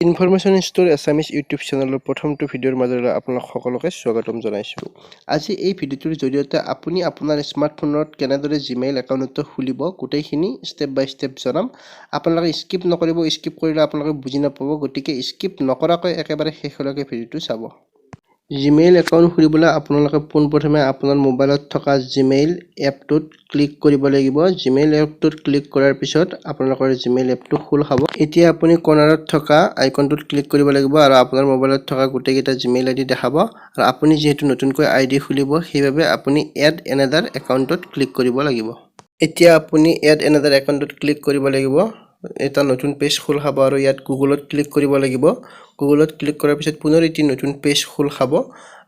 Information store এছামিছ YouTube চেনেলৰ প্ৰথমটো ভিডিঅ'ৰ মাজেৰে আপোনালোক সকলোকে স্বাগতম জনাইছোঁ। আজি এই ভিডিঅ'টোৰ জৰিয়তে আপুনি আপোনাৰ স্মাৰ্টফোনত কেনেদৰে জিমেইল একাউণ্টটো খুলিব, গোটেইখিনি ষ্টেপ বাই ষ্টেপ জনাম। আপোনালোকে স্কিপ নকৰিব। স্কিপ কৰিলে আপোনালোকে বুজি নাপাব। গতিকে স্কিপ নকৰাকৈ একেবাৰে শেষলৈকে ভিডিঅ'টো চাব। জিমেইল একাউণ্ট খুলিবলৈ আপোনালোকে পোনপ্ৰথমে আপোনাৰ মোবাইলত থকা জিমেইল এপটোত ক্লিক কৰিব লাগিব। জিমেইল এপটোত ক্লিক কৰাৰ পিছত আপোনালোকৰ জিমেইল এপটো খোল খাব। এতিয়া আপুনি কৰ্ণাৰত থকা আইকনটোত ক্লিক কৰিব লাগিব আৰু আপোনাৰ মোবাইলত থকা গোটেইকেইটা জিমেইল আই ডি দেখাব। আৰু আপুনি যিহেতু নতুনকৈ আই ডি খুলিব, সেইবাবে আপুনি এড এনাডাৰ একাউণ্টত ক্লিক কৰিব লাগিব। এতিয়া আপুনি এড এনাডাৰ একাউণ্টত ক্লিক কৰিব লাগিব। এটা নতুন পেজ খোল খাব আৰু ইয়াত গুগলত ক্লিক কৰিব লাগিব। গুগলত ক্লিক কৰাৰ পিছত পুনৰ এটি নতুন পেজ খোল খাব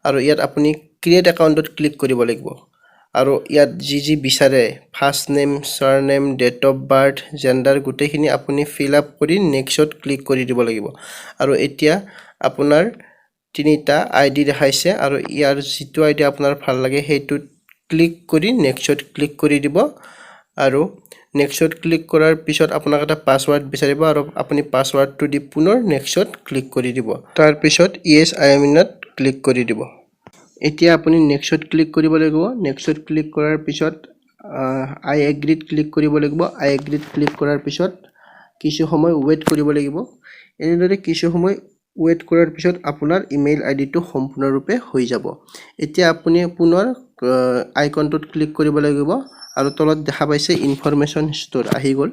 আৰু ইয়াত আপুনি ক্ৰিয়েট একাউণ্টত ক্লিক কৰিব লাগিব। আৰু ইয়াত যি যি বিচাৰে, first name, surname, date of birth, gender, গোটেইখিনি আপুনি ফিল আপ কৰি নেক্সট ক্লিক কৰি দিব লাগিব। আৰু এতিয়া আপোনাৰ তিনিটা আই ডি দেখাইছে আৰু ইয়াৰ যিটো আই ডি আপোনাৰ ভাল লাগে, সেইটোত ক্লিক কৰি নেক্সট ক্লিক কৰি দিব। আৰু নেক্সট ক্লিক কৰাৰ পিছত আপোনাক এটা পাছৱাৰ্ড বিচাৰিব আৰু আপুনি পাছৱাৰ্ডটো দি পুনৰ নেক্সট ক্লিক কৰি দিব। তাৰপিছত "য়েছ, I am ইনত" click কৰি দিব। এতিয়া আপুনি নেক্সট ক্লিক কৰিব লাগিব। নেক্সট ক্লিক কৰাৰ পিছত আই এগ্ৰিত ক্লিক কৰিব লাগিব। আই এগ্ৰিত ক্লিক কৰাৰ পিছত কিছু সময় ৱেইট কৰিব লাগিব। এনেদৰে কিছু সময় ৱেইট কৰাৰ পিছত আপোনাৰ ইমেইল আই ডিটো সম্পূৰ্ণৰূপে হৈ যাব। এতিয়া আপুনি পুনৰ আইকনটোত ক্লিক কৰিব লাগিব আৰু তলত দেখা পাইছে, ইনফৰমেশ্যন ষ্ট'ৰ আহি গ'ল।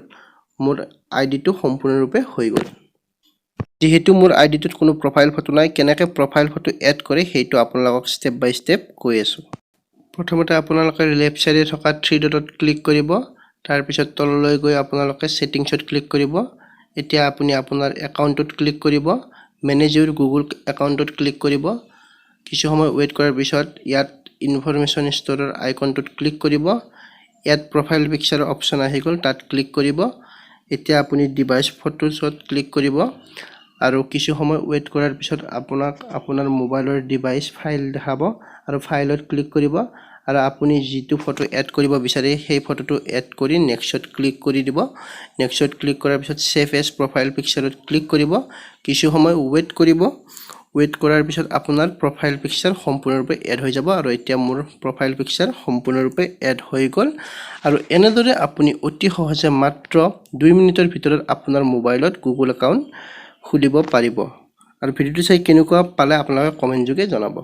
মোৰ আই ডিটো সম্পূৰ্ণৰূপে হৈ গ'ল। যিহেতু মোৰ আই ডিটোত কোনো প্ৰফাইল ফটো নাই, কেনেকৈ প্ৰফাইল ফটো এড কৰে, সেইটো আপোনালোকক ষ্টেপ বাই ষ্টেপ কৈ আছোঁ। প্ৰথমতে আপোনালোকে লেফ্ট ছাইডে থকা থ্ৰী ডটত ক্লিক কৰিব। তাৰপিছত তললৈ গৈ আপোনালোকে ছেটিংছত ক্লিক কৰিব। এতিয়া আপুনি আপোনাৰ একাউণ্টত ক্লিক কৰিব। মেনেজ ইউৰ গুগল একাউণ্টত ক্লিক কৰিব। কিছু সময় ৱেইট কৰাৰ পিছত ইয়াত ইনফৰমেশ্যন ষ্ট'ৰৰ আইকনটোত ক্লিক কৰিব। ইয়াত প্ৰফাইল পিকচাৰৰ অপশ্যন আহি গ'ল, তাত ক্লিক কৰিব। এতিয়া আপুনি ডিভাইচ ফটোছত ক্লিক কৰিব আৰু কিছু সময় ৱেইট কৰাৰ পিছত আপোনাক আপোনাৰ মোবাইলৰ ডিভাইচ ফাইল দেখাব আৰু ফাইলত ক্লিক কৰিব আৰু আপুনি যিটো ফটো এড কৰিব বিচাৰে, সেই ফটোটো এড কৰি নেক্সট ক্লিক কৰি দিব। নেক্সট ক্লিক কৰাৰ পিছত ছেভ এজ প্ৰফাইল পিকচাৰত ক্লিক কৰিব। কিছু সময় ৱেইট কৰিব। ৱেইট কৰাৰ পিছত আপোনাৰ প্ৰফাইল পিকচাৰ সম্পূৰ্ণৰূপে এড হৈ যাব। আৰু এতিয়া মোৰ প্ৰফাইল পিকচাৰ সম্পূৰ্ণৰূপে এড হৈ গ'ল। আৰু এনেদৰে আপুনি অতি সহজে মাত্ৰ 2 মিনিটৰ ভিতৰত আপোনাৰ মোবাইলত গুগল একাউণ্ট খুলিব পাৰিব। আৰু ভিডিঅ'টো চাই কেনেকুৱা পালে, আপোনালোকে কমেণ্ট যোগে জনাব।